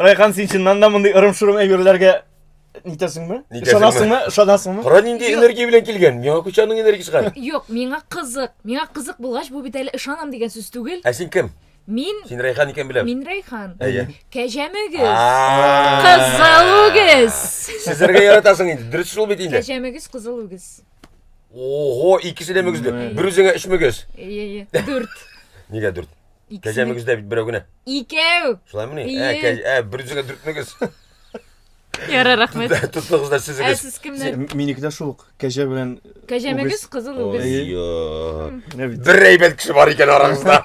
Райхан, син чыннан да мондый ырым-шырым әйберләргә нитәсеңме? Ышанасыңмы? Ышанасыңмы? Кара нинди энергия белән килгән. Миңа күчәнең энергиясе кара. Юк, миңа кызык. Миңа кызык булгач, бу бит әле ышанам дигән сүз түгел. Ә син кем? Мин Син Райхан икән беләм. Мин Райхан. Әйе. Кәҗә мөгез. Кызыл үгез. Сизәргә яратасың инде. Дөрес шул бит инде. Кәҗә мөгез, кызыл үгез. Ого, икесе дә мөгезле. Бер үзеңә өч мөгез. Әйе, әйе. Дүрт. Нигә дүрт? Кәҗә мөгездә бит берәү генә. Икәү. Шулаймыни? Ә, кәҗә, ә, бер үзеңә дүрт мөгез. Ярар, рәхмәт. Тоттыгыз да сүзегез. Ә сез кемнәр? Минеке дә шул ук. Кәҗә белән Кәҗә мөгез, кызыл үгез. Ой, Бер әйбәт кеше бар икән арагызда.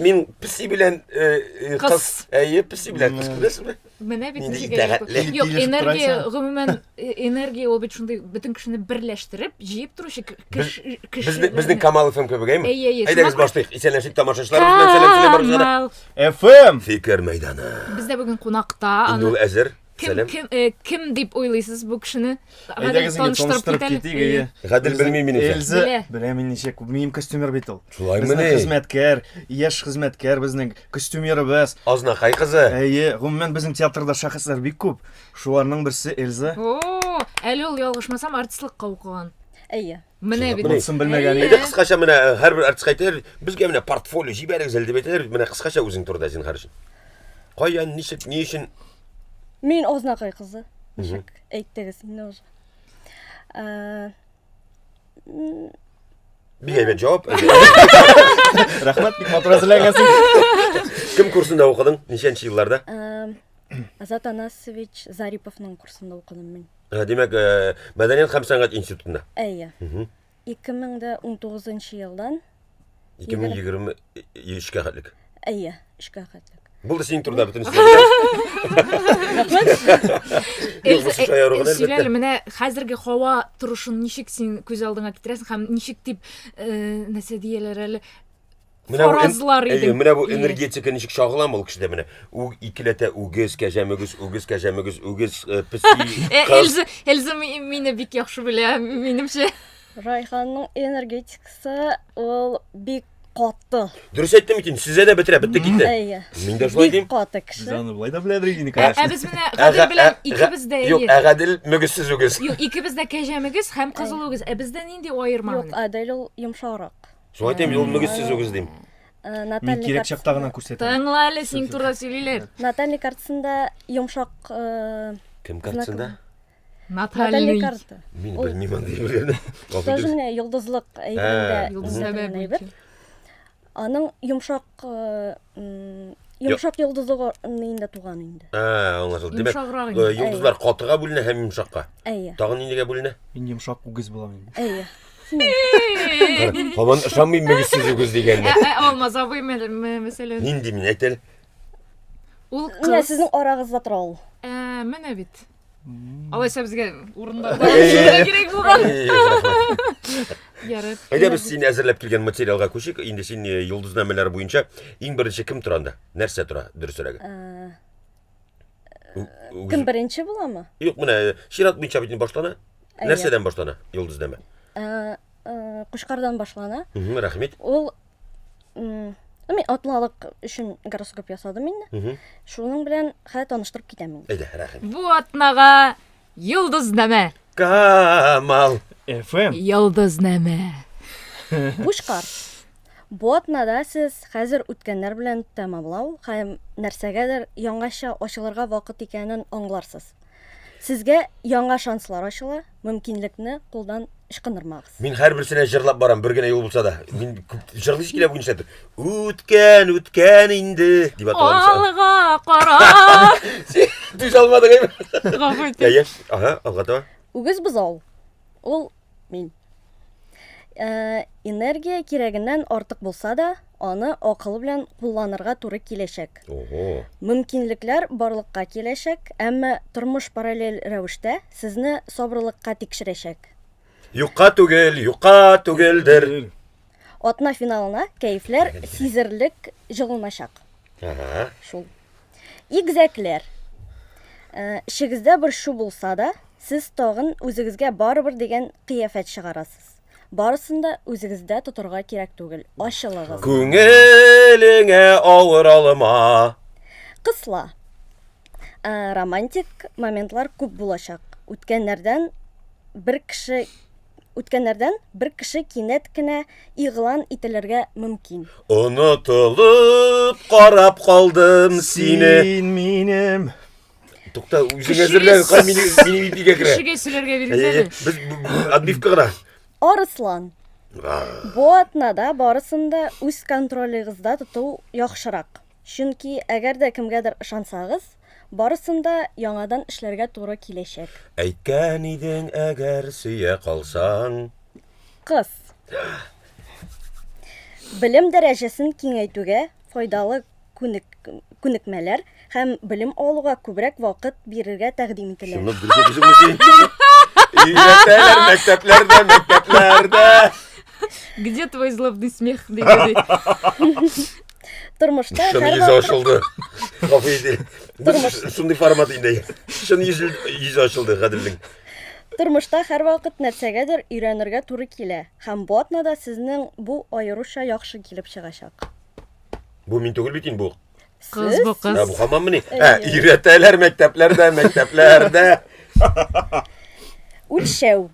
Мин песи белән э, э, кыз. Әйе, песи белән кыз күрәсезме? Менә бит ничек әйбәт. Юк, энергия, гомумән, э, энергия ул бит шундый бөтен кешене берләштереп, җыеп торучы кеше. Безнең Камал FM кебек, әйме? Әйе, әйе. Әйдәгез башлыйк. Исәнләшик тамашачыларыбыз белән сәлам сәлам барыгызга да. Камал. FM! Фикер мәйданы. Бездә бүген кунакта. Инде ул әзер. Кем, Сәлам. кем, э, кем дип уйлыйсыз бу кешене? Гадел, Әйдәгез инде таныштырып таныштырып кит әле. китик, әйе. Гадел Безнең белми минемчә. Эльза Белә. белә мин ничек. Минем костюмер бит ул. Шулаймыни? Безнең хезмәткәр, яшь хезмәткәр безнең костюмерыбыз. Азнакай кызы. Әйе, гомумән безнең театрда шәхесләр бик күп. Шуларның берсе Эльза. О, әле ул ялгышмасам артистлыкка укыган. Әйе. Менә бит. Монысын белмәгән Әйдә кыскача менә э, һәрбер артистка әйтәләр, безгә менә портфолио җибәрегез әле дип әйтәләр бит. Менә кыскача үзең турында зинһар өчен. Каян, ничек, ни өчен? Мин Азнакай кызы. Ничек әйттегез инде уже. Э, Бик әйбәт җавап. Рәхмәт, бик матур әзерләнгәнсең. Кем курсында укыдың? Ничәнче елларда? Э, Азат Анасович Зариповның курсында укыдым мин. Ә, Димәк, э, Мәдәният һәм сәнгать институтында. Әйе. 2019 елдан 2023-кә хәтлек. Әйе, өчкә хәтлек. Булды синең турында бөтенесе. Рәхмәт. Юк, бу шаяру гына, Сөйлә әле, әлбәттә. менә хәзерге һава торышын ничек син күз алдыңа китерәсең һәм ничек дип, э, нәрсә дияләр әле, Менә бу эн- фаразлар Әйе, идең. менә бу Әйе. энергетика ничек чагыламы ул кешедә менә. Үг икеләтә үгез, кәҗә мөгез, үгез, кәҗә мөгез, үгез, э, песи, Э, кыз. Эльза, Эльза ми- мине бик яхшы белә, минемчә. Райханның энергетикасы ул бик каты. Дөрес әйттем икән, сүзә дә бетерә, бетте китте. Әйе. Мин дә шулай Бик дим. каты Без кеше. аны болай да беләдер инде, Ә, конечно. ә без менә Гадел белән икебез дә Юк, әйе. ә Гадел мөгезсез үгез. Юк, икебез дә кәҗә мөгез һәм кызыл үгез. Ә бездә нинди аерма Юк, менә? Адель ул йомшаграк. Шулай әйтәм, ул мөгезсез үгез дим. Э, Мин Наталья кирәк чакта гына күрсәтәм. Тыңла әле, синең турыда сөйлиләр. Наталья картасында йомшак э, Кем картасында? Наталья Наталья. карта. Мин Ул- белмим андый әйберләрне. Гафу Тоже итегез. менә йолдызлык әйберендә Ә. Йолдызнамә күрсәтелгән әйбер. буенча. Аның йомшак э, м, йомшак йолдызлыгы инде туган инде. Ә, аңлашылды. Димәк, Йомшаграк э, инде. йолдызлар катыга бүленә һәм йомшакка. Әйе. Тагын нигә бүленә? Мин йомшак үгез булам инде. Әйе. Һаман ышанмыйм мөгезсез үгез дигәнне. Ә, ә, Алмаз абый мәсәлән. Нинди мин әйт әле. Ул Менә кыз. сезнең арагызда тора ул. Ә, менә бит. Алайса безгә урында кирәк булган. Эй, рәхмәт. Ярар. Әйдә без син әзерләп килгән материалга күчик. Инде син э, йолдызнамәләр буенча иң беренче кем тора анда? Нәрсә тора, дөресрәге? Э, Ү- үгез- Кем беренче буламы? Юк, менә э, чират буенча бит инде башлана. Әйе. Нәрсәдән башлана йолдызнамә? Э, э, Кучкардан башлана. Мгм, Рәхмәт. Ул м, мин атлалык өчен гороскоп ясадым инде. Мгм. Шуның белән хәзер таныштырып китәм инде. Әйдә, рәхмәт. Бу атнага йолдызнамә. Камал. FM. Йолдызнамә. Кучкар. Бу атнада сез хәзер үткәннәр белән тәмамлау һәм нәрсәгәдер яңача ачылырга вакыт икәнен аңларсыз. Сезгә яңа шанслар ачыла, мөмкинлекне кулдан ычкындырмагыз. Мин һәрберсенә җырлап барам, бер генә юл булса да. Мин күп җырлыйсы килә бүген нишләптер. Үткән, үткән инде дип аталам. Алга кара. Син түзә алмадың әйме? Гафу ит. Әйе. Ага, алга таба. Үгез бозау. Ул мин. Э, энергия кирәгеннән артык булса да, аны акыл белән кулланырга туры киләчәк. Ого. Мөмкинлекләр барлыкка киләчәк, әмма тормыш параллель рәвештә сезне сабырлыкка тикшерәчәк. Юкка түгел, юкка түгелдер. Атна финалына кәефләр сизерлек җылыначак. Ага. Шул. Игезәкләр. Э, Эчегездә борчу булса да, сез тагын үзегезгә барыбер дигән кыяфәт чыгарасыз. Барысын да үзегездә тотарга кирәк түгел. Ачылыгыз. Күңелеңә авыр алма. Кысла. Ә, романтик моментлар күп булачак. Үткәннәрдән бер кеше үткәннәрдән бер кеше кинәт кенә игълан ителергә мөмкин. Онытылып карап калдым сине. Син минем. Тукта, үзең әзерлән, кай минем минем ипигә керә. Кешегә сөйләргә бирегез әле. Без отбивка гына. Арыслан. Бу атнада барысын да үз контролегызда тоту яхшырак. Чөнки әгәр дә кемгәдер ышансагыз, барысын да яңадан эшләргә туры киләчәк. Әйткән идең, әгәр сөя калсаң. Кыз. Белем дәрәҗәсен киңәйтүгә файдалы күнек, күнекмәләр һәм белем алуга күбрәк вакыт бирергә тәкъдим ителә. Чынлап дөрес укыйсыңмы син? Өйрәтәләр мәктәпләрдә, мәктәпләрдә. Где твой злобный смех? дигәндәй. Тормышта Чын һәр йөзе вакыт ачылды. Гафу итегез. Без шундый формат инде. Чын йөзе йөзе ачылды Гаделнең. Тормышта һәрвакыт нәрсәгәдер өйрәнергә туры килә һәм бу атнада сезнең бу аеруча яхшы килеп чыгачак. Бу мин түгел бит инде бу. Кыз бу Ә, бу кыз. һаманмыни? Ә, өйрәтәләр мәктәпләрдә, мәктәпләрдә. Үлчәү.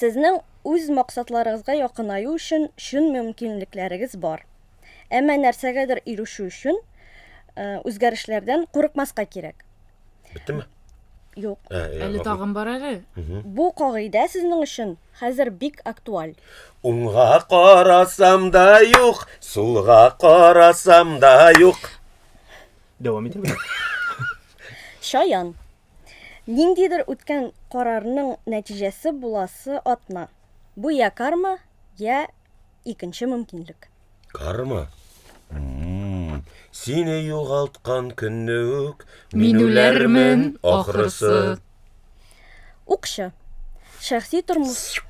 Сезнең үз максатларыгызга якынаю өчен чын мөмкинлекләрегез бар. Әмма нәрсәгәдер ирешү өчен э, үзгәрешләрдән курыкмаска кирәк. Беттеме? Юк. Ә, ә, Әле гафу. тагын бар әле. Бу кагыйдә сезнең өчен хәзер бик актуаль. Уңга карасам да юк, сулга карасам да юк. Дәвам итәбез. Чаян. Ниндидер үткән карарның нәтиҗәсе буласы атна. Бу я карма, я икенче мөмкинлек. Карма. М, Сине югалткан көнне үк Мин үләрмен, ахрысы. Укчы. Шәхси тормыш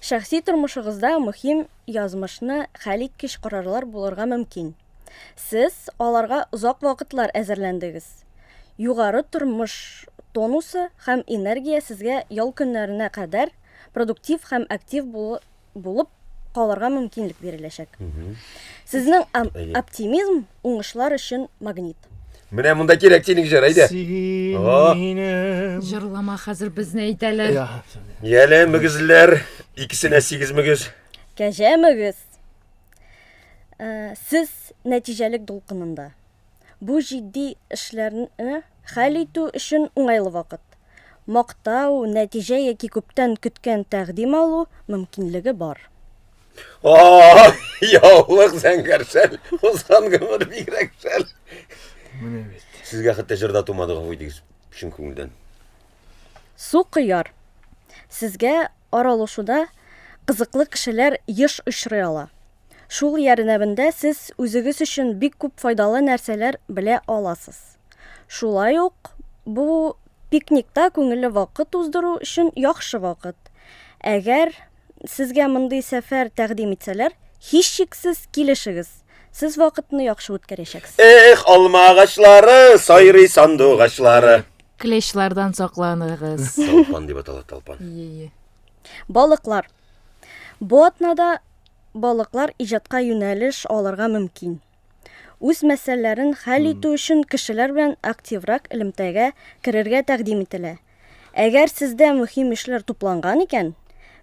Шәхси тормышыгызда мөһим язмышны хәл иткеч карарлар булырга мөмкин. Сез аларга озак вакытлар әзерләндегез. Югары тормыш тонусы һәм энергия сезгә ял көннәренә кадәр продуктив һәм актив булып калырга мөмкинлек биреләчәк. Сезнең Әйе. оптимизм уңышлар өчен магнит. Менә монда кирәк синең җыр, әйдә. Син О. минем. Җырлама хәзер безне әйтәләр. Я, Яле мөгезләр, икесенә сигез мөгез. Кәҗә мөгез. Э, Сез нәтиҗәлек дулкынында. Бу җитди эшләрне хәл итү өчен уңайлы вакыт. Мактау, нәтиҗә яки күптән көткән тәкъдим алу мөмкинлеге бар. Ай, яулык зәңгәр шәл, узган гомер бигрәк шәл. Менә бит. Сезгә хәтта җырда тумады, гафу итегез, чын күңелдән. Су кояр. Сезгә аралашуда кызыклы кешеләр еш очрый ала. Шул ярдәмендә сез үзегез өчен бик күп файдалы нәрсәләр белә аласыз. Шулай ук бу пикникта күңелле вакыт уздыру өчен яхшы вакыт. Әгәр сезгә мондый сәфәр тәкъдим итсәләр, һичшиксез килешегез. Сез вакытны яхшы үткәрәчәксез. Эх, алма агачлары, сайрый сандугачлары. Клещлардан сакланыгыз. Талпан дип атала, талпан. Ие. Балыклар. Бу атнада балыклар иҗатка юнәлеш алырга мөмкин. Үз мәсьәләләрен хәл итү өчен кешеләр белән активрак элемтәгә керергә тәкъдим ителә. Әгәр сездә мөһим эшләр тупланган икән,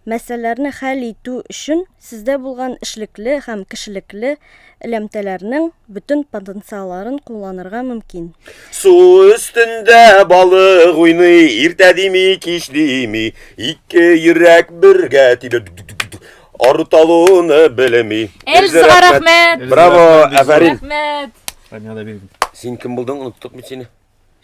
мәсьәләләрне хәл итү өчен сездә булган эшлекле һәм кешелекле элемтәләрнең бөтен потенциалларын кулланырга мөмкин. Су өстендә балык уйный, иртә дими, кич дими, ике йөрәк бергә тибә. Ару-талуны белми. Эльзага рәхмәт. Браво, афәрин. Рәхмәт. Миңа да бирегез. Син кем булдың? Оныттык бит сине.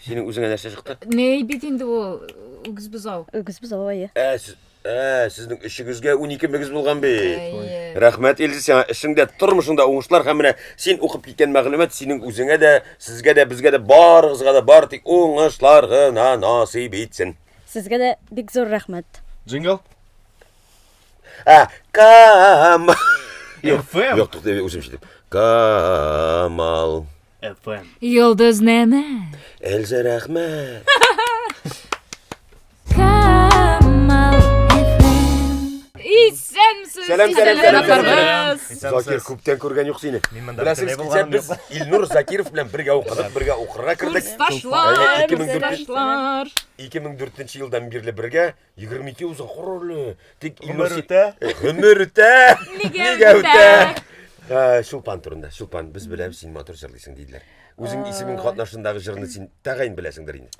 Синең үзеңә нәрсә чыкты? Ни бит инде ул үгез бозау. Үгез бозау әйе. Ә, сез, ә, сезнең өчегезгә 12 мөгез булган бит. Әйе. Рәхмәт, Эльза, сиңа эшеңдә, тормышыңда уңышлар һәм менә син укып киткән мәгълүмат синең үзеңә дә, сезгә дә, безгә дә, барыгызга да бары тик уңышлар гына насыйп итсен. Сезгә дә бик зур рәхмәт. Джингл. Ә, кам. Юк, FM. юк, тукта, үзем ишетеп. Камал. FM. Йолдызнамә. Эльза, рәхмәт. Камал FM. Исәнмесез. Сәлам, сәлам, сәлам, сәлам. Закир, күптән күргән юк сине. Мин монда Беләсегез бөтенләй килсә, булганым без юк. Илнур Закиров белән бергә укыдык, бергә укырга кердек. Курсташлар, Әйе, 2004 курсташлар. 2004 елдан бирле бергә 22 узган короле. Тик Илнур Гомер син- үтә. Э, Гомер үтә. Нигә Нигә үтә? үтә? Э, Чулпан турында. Чулпан, без беләбез, син матур җырлыйсың диделәр. Үзең исемең катнашындагы җырны син тәгаен беләсеңдер инде.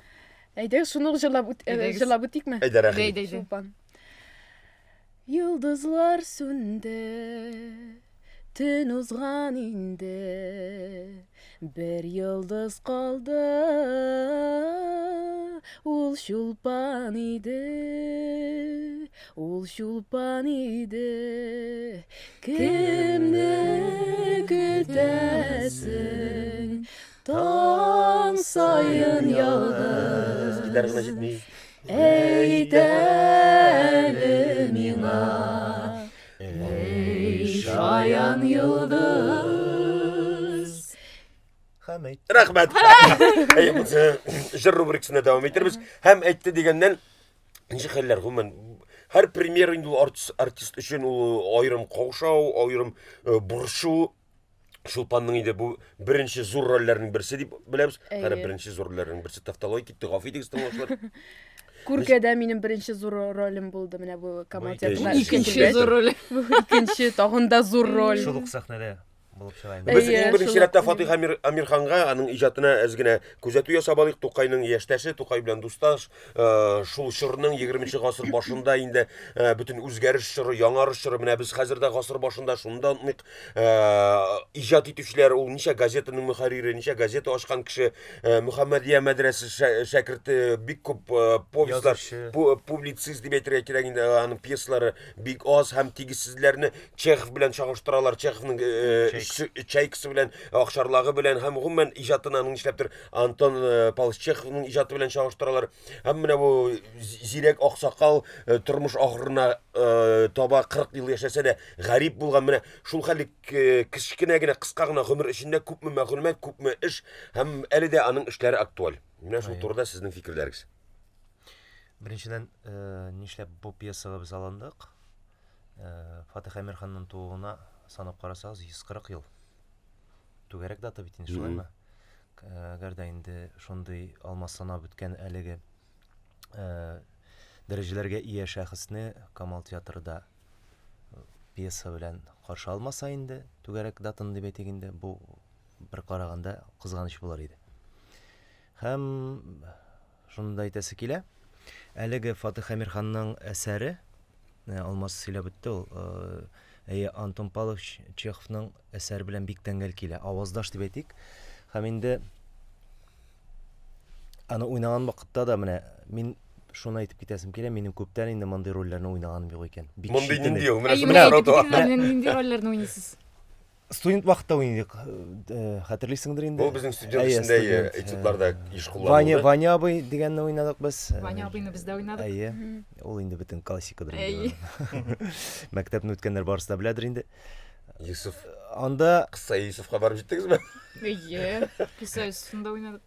Әйдәгез, шуны ук җырлап үт, э, Әйдәгез. җырлап үтикме? Әйдә, рәхим. Әйдә, әйдә. Чулпан. Йолдызлар сүнде, төн узган инде. Бер йолдыз калды, ул чулпан иде. Ул чулпан иде. Кемне көтәсең? Таң саен ялгыз. Гитара гына җитми. Әйт әле миңа, эй, шаян йолдыз. Һәм әйт. Рәхмәт. Әйе, монысы җыр рубрикасында дәвам итербез. Һәм әйтте дигәннән, ничек хәлләр, гомумән, һәр премьера инде ул артист, артист өчен ул аерым каушау, аерым э, борчу. Чулпанның инде бу беренче зур рольләрнең берсе дип беләбез. Хәзер Әйе. беренче зур рольләрнең берсе тавтология китте. Гафу итегез, тыңлаучылар. Күркәдә минем беренче зур ролем булды менә бу Камал Бу театрына. Икенче килгәч. зур роль. Бу икенче, тагын да зур роль. Шул ук сәхнәдә булып чыга инде. Без Әйе, иң беренче шул чиратта ук. Фатих Амир, Амирханга, аның иҗатына әз генә күзәтү ясап алыйк. Тукайның яшьтәше, Тукай белән дусташ, э, шул чорның 20 гасыр башында инде э, бөтен үзгәреш чоры, яңарыш чоры, менә без хәзер дә гасыр башында, шуны да онытмыйк. Э, иҗат итүчеләр, ул ничә газетаның мөхәррире, ничә газета ачкан кеше, э, Мөхәммәдия мәдрәсе шәкерте, бик күп э, повестьлар, Язучы. публицист дип әйтергә кирәк инде, аның пьесалары бик аз һәм тигезсезләрне Чехов белән чагыштыралар. Чеховның э, Чайкасы белән, Акчарлагы белән һәм гомумән иҗатын аның нишләптер Антон э, Павлович Чеховның иҗаты белән чагыштыралар. Һәм менә бу зирәк аксакал э, тормыш ахырына э, таба 40 ел яшәсә дә гарип булган менә шул хәлле кечкенә генә кыска гына гомер эчендә күпме мәгълүмат, күпме эш һәм әле дә аның эшләре актуаль. Менә шул турыда сезнең фикерләрегез. Беренчедән, нишләп бу пьесага без алындык? Фатих Әмирханның тууына санап карасагыз, 140 ел. Түгәрәк дата бит инде, шулаймы? Әгәр дә инде шундый алмаз санап үткән әлеге дәрәҗәләргә ия шәхесне Камал театрында пьеса белән каршы алмаса инде, түгәрәк датаны дип әйтик инде, бу бер караганда кызганыч булыр иде. Һәм шуны да әйтәсе килә, әлеге Фатих Әмирханның әсәре, Алмаз сөйләп үтте ул, әйе, Антон Павлович Чеховның әсәре белән бик тәңгәл килә, аваздаш дип әйтик. Һәм инде аны уйнаган вакытта да менә мин шуны әйтеп китәсем килә, минем күптән инде мондый рольләрне уйнаганым юк икән. Бик Мондый нинди ул? Менә шуны сорау туа. Нинди рольләрне уйныйсыз? Студент вакытта уйныйдык, хәтерлисеңдер инде. Бу безнең студент эшендә этюдларда еш кулланылды. Ваня, Ваня абый дигәнне уйнадык без. Ваня абыйны без дә уйнадык. Әйе. Ул инде бөтен классикадыр инде. Мәктәпне үткәннәр барысы да беләдер инде. Юсуф. Анда Кысса Юсуфка барып җиттегезме? Әйе. Кысса Юсуфында уйнадык.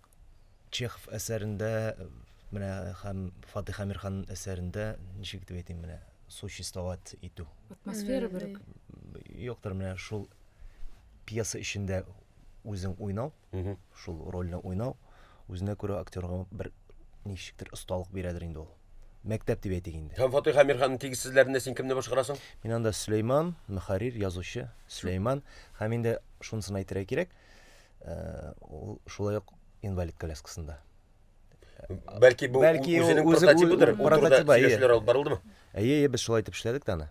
Чехов әсәрендә менә һәм Фатих Әмирхан әсәрендә ничек дип әйтим менә существовать итү. Атмосфера бер үк. Юктыр менә шул пьеса эчендә үзең уйнау, шул рольне уйнау үзенә күрә актерга бер ничектер осталык бирәдер инде ул. Мәктәп дип әйтик инде. Һәм Фатих Әмирханның тигезсезләрендә син кемне башкарасың? Мин анда Сөләйман, мөхәррир, язучы Сөләйман. Һәм инде шунысын әйтергә кирәк, ул шулай ук инвалид коляскасында. Бәлки бу Бәлки ул үзенең үзе- прототибыдыр, ул турыда прототибы, әйе. сөйләшүләр алып барылдымы? Әйе, әйе, без шулай итеп эшләдек тә аны.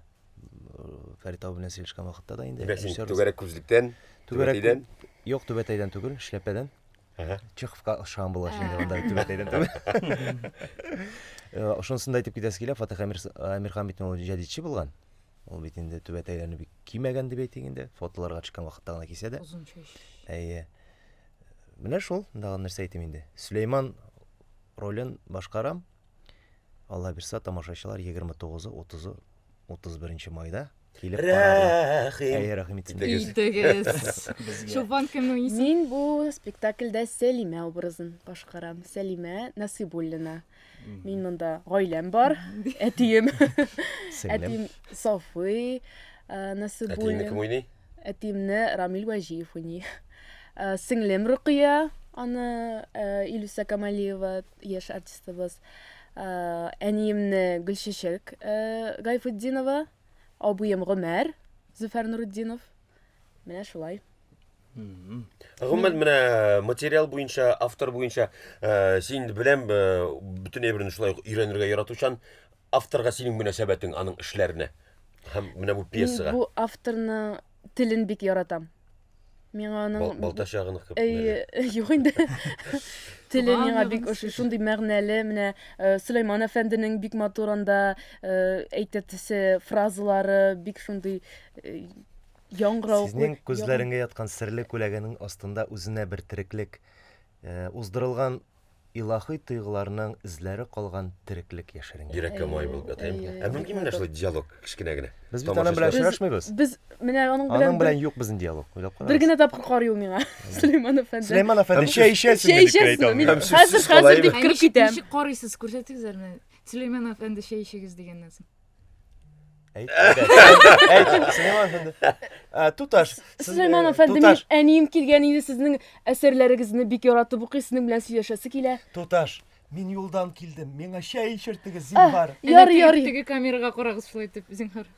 Фәрит абый белән сөйләшкән вакытта да инде. Димәк, син режиссер- түгәрәк күзлектән, Түгәрәк түбәтәйдән. Юк, түбәтәйдән түгел, эшләпәдән. Ага. Чеховка охшаган булгач инде анда түбәтәйдән түгел. Шунысын да әйтеп китәсе килә, Фатих Әмирхан бит ул җәдитче булган. Ул бит инде түбәтәйләрне бик кимәгән дип әйтик инде, фотоларга төшкән вакытта гына кисә дә. Озын чәч. Әйе. Менә шул, тагын нәрсә әйтим инде. Сөләйман ролен башкарам. Алла бирса, тамашачылар 29-ы, 30-ы, 31 майда килеп карарлар. Рәхим. Әйе, рәхим итсен. Итегез. Итегез. Чулпан кемне уйныйсың? Мин бу спектакльдә Сәлимә образын башкарам. Сәлимә Насыйбуллина. Мин монда гаиләм бар, әтием. Сеңлем. Әтием Сафый. Насыбуллин. Әтиеңне кем уйный? Әтиемне Рамил Вәҗиев уйный. Сеңлем Рукыя, аны Илүсә Камалиева, яшь артистыбыз. Әниемне Гөлчәчәк Гайфетдинова, абыем Гомәр Зөфәр Нурутдинов. Менә шулай. Гомумән, менә материал буенча, автор буенча, син инде беләм, бөтен әйберне шулай ук өйрәнергә яратучан. Авторга синең мөнәсәбәтең аның эшләренә һәм менә бу пьесага. Мин бу авторның телен бик яратам. Миңа аның Бал, балта чагыныкы. Әй, юк инде. Теле миңа бик ошый, шундый мәгънәле, менә э, Сөләйман әфәнденең бик матур анда э, әйтәтесе фразалары бик шундый э, яңгырау. Сезнең күзләреңгә яткан серле күләгәнең астында үзенә бер тереклек, уздырылган Илаһи тойгыларның эзләре калган тереклек яшеренгән. Йөрәккә май булып ята. Ә мөмкин менә шулай диалог кечкенә генә. Без бит аның белән очрашмыйбыз. Без менә аның белән Аның белән юк безнең диалог. Уйлап карагыз. Бер генә тапкыр карый ул миңа. Сөләйман әфәнде. Сөләйман әфәнде, чәй эчәсеңме дип кенә әйтә алмыйм. Хәзер, хәзер дип кереп китәм. Ничек карыйсыз, күрсәтегез әле менә. Сөләйман әфәнде, чәй эчегез дигәннән соң. Әйт, әйт, Сөләйман әфәнде. Ә, Туташ. Сөләйман әфәнде, минем әнием килгән иде, сезнең әсәрләрегезне бик яратып укый, сезнең белән сөйләшәсе килә. Туташ, мин юлдан килдем, миңа чәй эчертегез, зинһар. Ярый, ярый. Теге камерага карагыз шулай итеп, зинһар.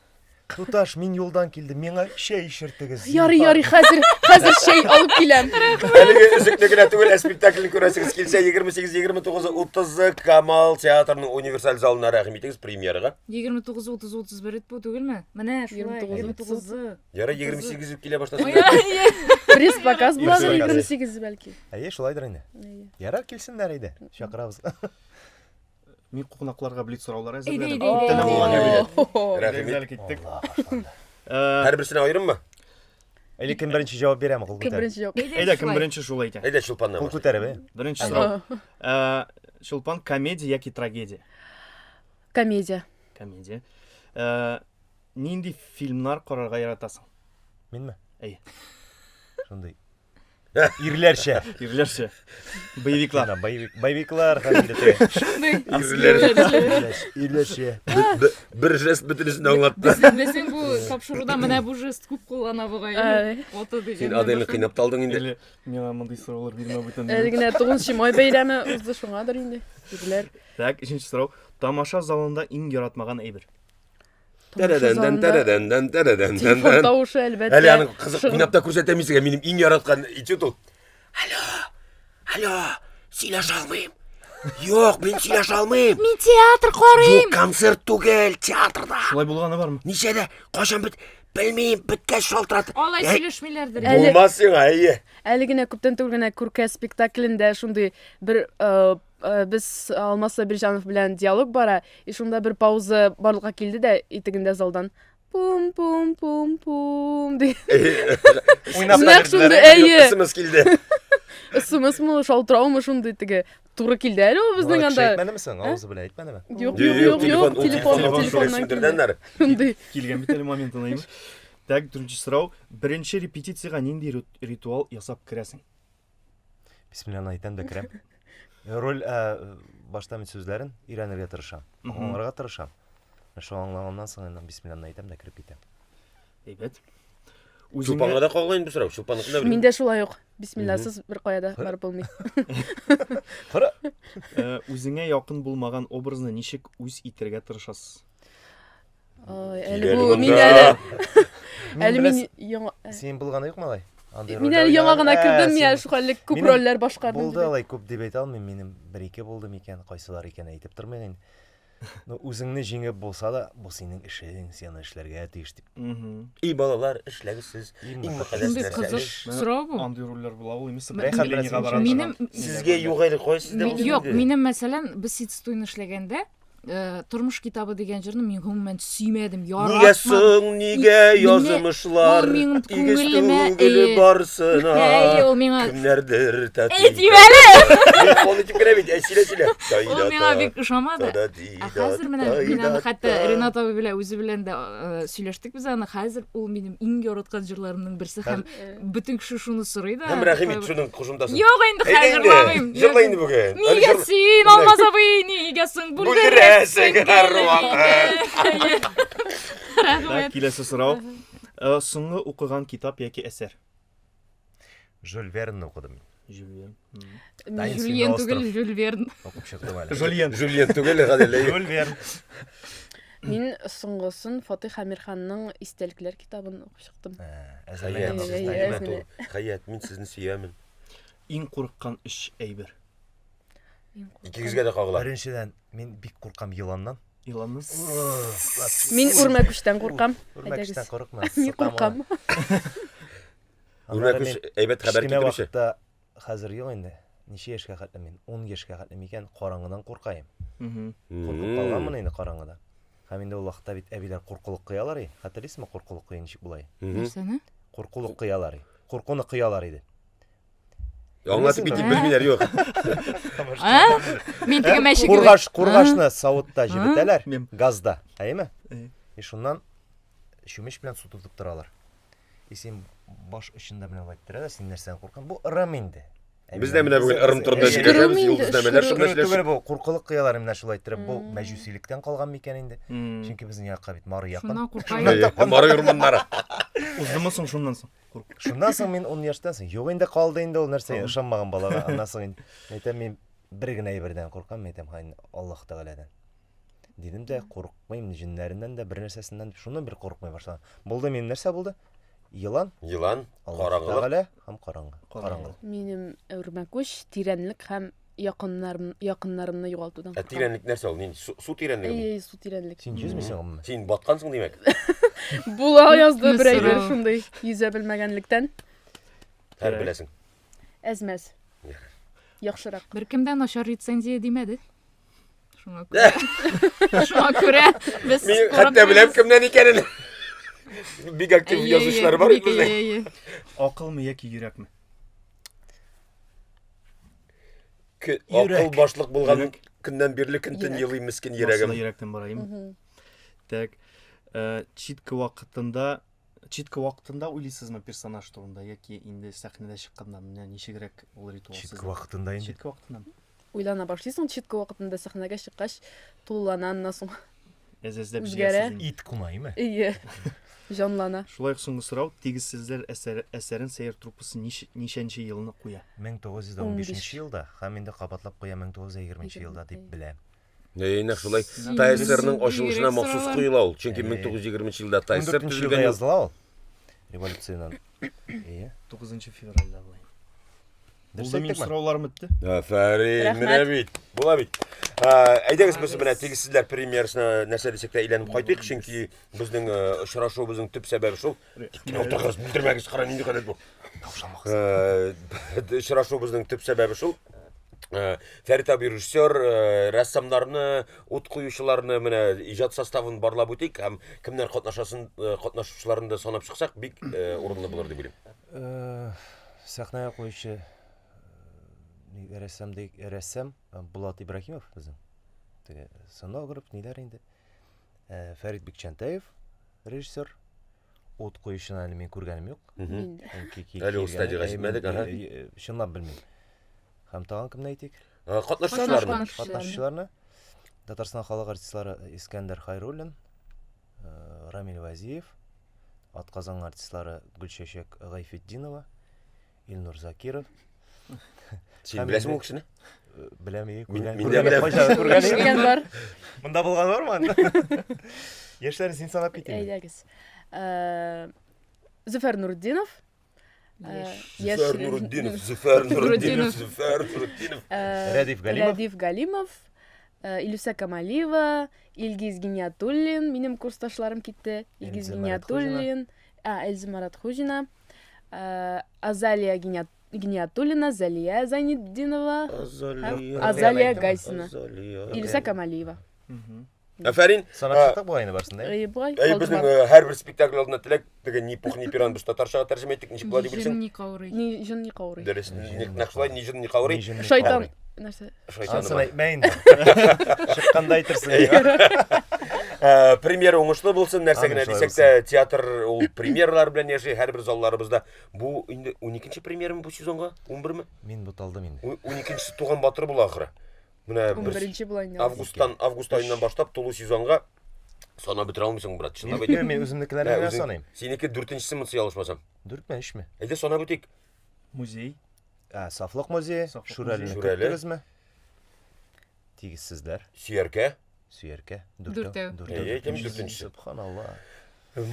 Туташ, мин юлдан килдем, миңа чәй эчертегез. Ярый, ярый, хәзер, хәзер чәй алып киләм. Әлеге өзекне генә түгел, ә спектакльне күрәсегез килсә, 28, 29, 30 Камал театрының универсаль залына рәхим итегез премьерага. 29, 30, 31 бу түгелме? Менә шулай, 29-ы. Ярый, 28 үк килә башласын. Пресс-показ буладыр 28 бәлки. Әйе, шулайдыр инде. Ярар, килсеннәр әйдә, чакырабыз. Мин кунакларга блиц сораулар әзерләдем. Әйдә, әйдә, әйдә. Рәхим ит. Киттек. Һәрберсенә аерыммы? Или кем беренче җавап бирәме, кул күтәреп? Кем беренче җавап? Әйдә, кем беренче шул әйтә. Әйдә, Чулпаннан. Кул күтәреп, э? Беренче сорау. Чулпан, комедия яки трагедия? Комедия. Комедия. Нинди фильмнар карарга яратасың? Минме? Әйе. Шундый Ирләрчә. Ирләрчә. Боевиклар. Боевик, боевиклар һәм инде теге. Ирләрчә. Ирләрчә. Бер жест бөтенесен аңлатты. Безнең бу тапшыруда менә бу жест күп куллана бугай. Аты дигән. Син Аделне кыйнап та алдың инде. Әле миңа мондый сораулар бирмә бүтән. Әле генә 9 май бәйрәме узды шуңадыр инде. Ирләр. Так, өченче сорау. Тамаша залында иң яратмаган әйбер. Тәрәдән, тәрәдән, тәрәдән, Телефон тавышы, әлбәттә. Әле аның кызык уйнап та күрсәтә мин сезгә. Минем иң яраткан этюд ул. Алло, алло, сөйләшә алмыйм. Юк, мин сөйләшә алмыйм. Мин театр карыйм. Юк, концерт түгел, театрда. Шулай булганы бармы? Ничәдә? Кайчан бит? Белмим, беткәч шалтырат. Алай сөйләшмиләрдер. Булмас сиңа, әйе. Әле генә күптән түгел генә Күркә спектаклендә шундый бер э, Э, без Алмаз Сабирҗанов белән диалог бара, и шунда бер пауза барлыкка килде дә, и тегендә залдан пум пум пум пум ди. Уйнап Нәкъ шундый, әйе. СМС килде. СМС-мы, шалтыраумы шундый теге туры килде әле ул безнең анда. Әйтмәдеме соң? Авызы белән әйтмәдеме? Юк, юк, юк, юк, телефон, телефоннан килде. Шундый. Килгән бит әле моментына, әйеме? Так, дүртенче сорау. Беренче репетициягә нинди ритуал ясап керәсең? Бисмилланы әйтәм дә керәм. Роль ә, башта мин сүзләрен өйрәнергә тырышам. Аңларга тырышам. Менә шул аңлаганнан соң инде бисмилланы әйтәм дә кереп китәм. Әйбәт. Чулпанга да кагыла инде бу сорау. Чулпанныкын да белмим. Мин дә шулай ук. Бисмилласыз бер кая да барып булмый. Кара. Э, үзеңә якын булмаган образны ничек үз итәргә тырышасыз? Ой, әле бу мин әле әле мин яңа Син булганы юк малай? Андый Мин әле яңа гына кердем, мин әле шул күп рольләр башкардым. Булды алай күп дип әйтә алмыйм, минем бер-ике булды микән, кайсылар икән әйтеп тормыйм инде. Ну, үзеңне җиңеп булса да, бу синең эшең, син аны эшләргә тиеш дип. И балалар, эшләгез сез. Иң мөкатдәс Шундый нәрсә кызык эш. сорау бу. Андый рольләр була ул, имеш, Минем- бара Минем Сезгә юк әле, кайсы сездә булсын Юк, инде? минем мәсәлән, без Ситстуйны эшләгәндә, Э, тормыш китабы дигән җырны мин гомумән сөймәдем, Нигә яратмадым. соң, нигә Менә язмышлар ул минем тигез күңелемә, түгел әйе. барсына. Әйе, ул миңа Кемнәрдер татый. Әйтим әле! Ул итеп кенә бит, әй, сөйлә, сөйлә. Ул миңа бик ошамады. Ә хәзер менә мин аны хәтта Ренат абый белән үзе белән дә э, сөйләштек без аны. Хәзер ул минем иң яраткан җырларымның берсе һәм бөтен кеше шуны сорый да. Һәм рәхим ит шуның кушымтасын. Юк инде Әйдә хәзер инде, җырламыйм. Җырла инде бүген. Нигә син, Алмаз абый, нигә соң бүлдерәсең? Көләсең һәрвакыт. Так, киләсе сорау. Э, Соңгы укыган китап яки әсәр? Жюль Вернны укыдым мин. Жюль Верн. Таинственный Жюльен түгел, остров. Жюль Верн. Укып чыктым әле. Жюльен. Жюльен түгел, Гадел. Жюль Верн. Мин соңгысын Фатих Әмирханның истәлекләр китабын укып чыктым. Ә, Хәят, Әзерләнгән Әйе, сез әйе, нинди әйе. матур. Хәят, мин сезне сөямен. Иң курыккан өч әйбер. Икегезгә дә кагыла. Беренчедән, мин бик куркам еланнан. Еланны? Мин үрмәкүчтән куркам. Үрмәкүчтән Әйдәгез. курыкма. Мин сытам куркам. аны. Аннары Үрмәкүч мин әйбәт хәбәр кечкенә китерүче. вакытта хәзер юк инде. Ничә яшькә хәтле мин? 10 яшькә хәтле микән? Караңгыдан куркаем. Куркып калганмын инде караңгыда. Һәм инде ул вакытта бит әбиләр куркулык кыялар и. Хәтерлисезме куркулык кыю ничек була? Нәрсәне? Куркулык кыялар и. Куркуны кыялар иде. Аңлатып бит белмиләр юк. А? Мин теге мәче кебек. Кургаш, кургашны савытта җебетәләр, Мем. газда, әйеме? Әйе. И шуннан чүмеч белән су тутып торалар. И син баш очында менә болай иттерә дә, син нәрсәдән куркан? Бу ырым инде. Без дә менә бүген ырым турында Әйе. сөйләшәбез, Өшкерүме инде, йолдызнамәләр өшкерү. турында Түгел, сөйләшәбез. түгел бу куркулык кыялар менә шулай иттереп, бу мәҗүсилектән калган микән инде? Чөнки безнең якка бит мары якын. Шуннан куркаем. Әйе, Мары урманнары. Уздымы соң шуннан соң? Курку. Шуннан соң мин 10 яшьтән соң, юк инде калды инде ул нәрсә, ышанмаган балага. Аннан соң инде әйтәм, мин бер генә әйбердән куркам, мин әйтәм, һай, Аллаһ Тәгаләдән. Дидем дә, курыкмыйм җеннәреннән дә, бер нәрсәсеннән, шуннан бер курыкмый башладым. Булды минем нәрсә булды? Елан, Елан, Аллаһ караңгылык. Тәгалә һәм караңгы. Караңгылык. Минем үрмәкүч тирәнлек һәм якыннарым якыннарымны югалтудан Ә куркам. тирәнлек нәрсә ул? Нинди? Су, су тирәнлеге? Әйе, су тирәнлек. Син йөзмисең гомумән? Син баткансың димәк. Була язды бер әйбер Сорау. шундый йөзә белмәгәнлектән. Һәр беләсең. Әзмәз. Яхшырак. Беркем дә начар рецензия димәде. Шуңа күрә. Шуңа күрә без Мин хәтта беләм кемнән икәнен. Бик актив Әйе, язучылар бар бит бик, безнең. әйе, әйе. Акылмы яки йөрәкме? Акыл Йөрәк. башлык булган Йөрәк. көннән бирле көн-төн Йөрәк. елый мескен Барысы йөрәгем. да йөрәктән барайым. Так, э, читка вакытында читка вакытында уйлыйсызмы персонаж турында яки инде сәхнәдә чыкканда менә ничегрәк ул ритуал Читка сезнең? вакытында инде. Читка вакытында. Уйлана башлыйсың читка вакытында сәхнәгә чыккач, тулылана аннан соң. Әз-әзләп Үзгәрә. җыясыз инде. Ит кунаймы? Әйе. Җанлана. Шулай ук соңгы сорау, тигезсезләр әсәре, әсәрен сәер труппасы нич, ничәнче елны куя? 1915 елда һәм инде кабатлап куя 1920 елда дип беләм. Әйе, нәкъ шулай. Син- ТАССРның син ачылышына бигрәк махсус соралар. куела ул. Чөнки Әйе. 1920 елда ТАССР 14 елда төзелгән ел. языла ул. Революциянан. Әйе. 9 февральдә булай. Дөрес Булды минем әйттекме? сорауларым бетте. Афәрин, Рәхмәт. менә бит. Була бит. Әйдәгез без менә тигезсезләр премьерасына нәрсә дисәк тә әйләнеп кайтыйк, чөнки безнең э, очрашуыбызның төп сәбәбе шул. Тик утырыгыз, бүлдермәгез, кара нинди гадәт бу. Э, Очрашуыбызның төп сәбәбе шул. Э, Фәрит абый режиссер, э, рәссамнарны, ут куючыларны менә иҗат составын барлап үтик һәм кемнәр катнашасын, э, катнашучыларын да санап чыксак, бик э, урынлы булыр дип уйлыйм. Э, Сәхнәгә куючы э, рәссам ди, рәссам э, Булат Ибраһимов безнең. Теге сценограф, ниләр инде. Э, Фәрит Бикчәнтәев режиссер. Ут куючыны әле мин күргәнем юк. Мгм. Мин дә. Әле ул стадиягә җитмәдек, аһа. э, Чынлап белмим. Һәм тагын кемне әйтик? Э, Катнашучыларны. Катнашучыларны. Катнашучыларны. Татарстан халык артистлары Искәндәр Хайруллин, э, Рамил Вазиев, атказанган артистлары Гөлчәчәк Гайфетдинова, Илнур Закиров. Син Һәм беләсеңме инде- ул кешене? Э, Беләм, Мин- күргән. мин дә беләм. Кайчан күргән? Ишеткән бар. Монда булган бармы анда? Яшьләрне син санап кит инде. Әйдәгез. Э, Зөфәр Нуртдинов. Э, яшь- Зөфәр Нурутдинов, Зөфәр Нурутдинов, Зөфәр Нурутдинов. Э, Рәдиф Галимов. Рәдиф Галимов, э, Илюсә Камалиева, Илгиз Гиниятуллин, минем курсташларым китте. Илгиз Эльза Гиниятуллин, а, Эльза Маратхуҗина, э, Азалия Гиниятуллина, Залия Зайнетдинова, Азалия. Азалия Гайсина, Азалия. Илюсә Камалиева. Афәрин. Санап Э, чыктык бугай инде барысын да. Э, Бугай Әй, калды безнең бар. э, һәрбер спектакль алдына теләк, теге ни пух, ни пиран без татарчага тәрҗемә иттек, ничек була дип Җен уйлыйсың? ни каурый. Ни җен ни каурый. Дөрес, нәкъ шулай, ни җен, ни каурый. Ни җен, ни Шайтан. каурый. Нәрсә? Шайтаны Анысын бар. әйтмә инде. Чыкканда әйтерсең. Э, Премьера уңышлы булсын, нәрсә Амин, генә шулай дисәк тә, театр ул премьералар белән яши, һәрбер залларыбызда. Бу инде 12-нче премьерамы бу сезонга? 11-ме? Мин буталдым инде. 12-нчесе Туган батыр була ахыры. Менә бер 11 була инде. августтан, август аеннан башлап тулы сезонга санап бетерә алмыйсың, брат. Чынлап Мин, әйтәм. мин үземнекеләрне Ә, генә үзең- саныйм. Синеке дүртенчесе монысы ялгышмасам. Дүртме, өчме? Әйдә санап үтик. Музей. Ә, Сафлык музее, Сафлык Шүрәлене музее. Шүрәле. көттегезме? Тигезсезләр, Сөяркә. Сөяркә, Дүртәү. дүртәү. Әйе, әйтәм, дүртенчесе. Субханалла.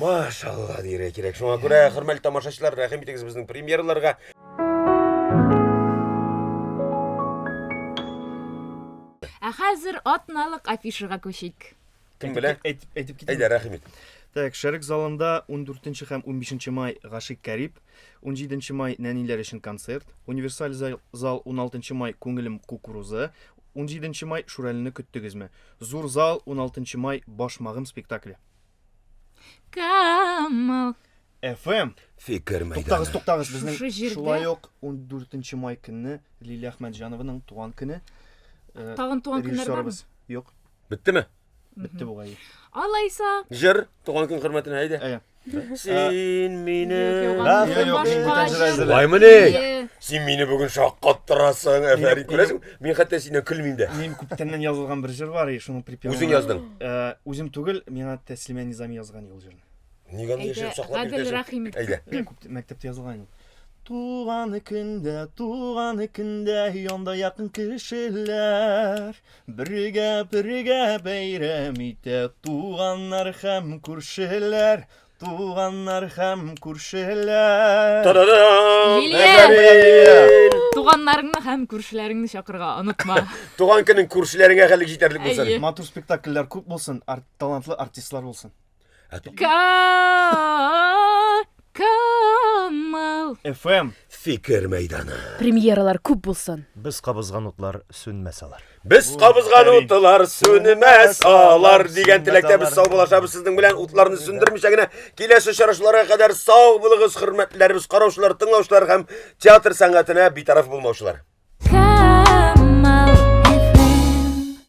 Машалла дияргә кирәк. Шуңа күрә, хөрмәтле тамашачылар, рәхим итегез безнең премьераларга. Ә хәзер атналык афишага күчик. Кем белә? Әйтеп, әйтеп китим. Әйдә, рәхим ит. Так, Шәрык залында 14 һәм 15 май Гашыйк Карип, 17 май Нәниләр өчен концерт, Универсаль зал, зал 16 май Күңелем кукурузы, 17 май Шүрәлене көттегезме? Зур зал 16 май Башмагым спектакле. Камал. FM. Фикер мәйданы. Туктагыз, туктагыз, безнең Шушы җирдә- шулай ук 14 май көнне Лилия Әхмәтҗанованың туган көне. Э, Тагын туган көннәр бармы? режиссерыбыз. Юк, Беттеме? бетте бугай. Алайса. Җыр туган көн хөрмәтенә әйдә. Әйе. Син мине Юк, юк, мин бүтән җыр әзерләдем. Шулаймыни? Әйе. Син мине бүген шаккаттырасың, афәрин. Күрәсең, мин хәтта синнән көлмим дә. Минем күптәннән язылган бер җыр бар, и шуның припевы. Үзең яздың. Э, үзем түгел, миңа Тәслимә Низами язган ул җырны. Нигә аны Әйдә, яшереп саклап Гадел йөртәсең? рәхим ит. Әйдә. Э, күп мәктәптә язылган ул. Туган көндә, туган көндә янда якын кешеләр бергә бергә бәйрәм итә туганнар һәм күршеләр, туганнар һәм күршеләр. Та-да-дам! Лилия! Афәрин! Туганнарыңны һәм күршеләреңне чакырырга онытма. Туган көнең күршеләреңә хәлек җитәрлек булсын. Әйе. Матур спектакльләр күп булсын, ар талантлы артистлар булсын. Ә ту- Ка Камал. FM. Фикер мәйданы. Премьералар күп булсын. Без кабызган утлар сүнмәс алар. Без кабызган Афәрин. утлар сүнмәс алар дигән теләктә без Сүнмәс алар. саубуллашабыз сезнең белән утларны сүндермичә генә киләсе очрашуларга кадәр сау булыгыз, хөрмәтләребез, караучылар, тыңлаучылар һәм театр сәнгатенә битараф булмаучылар.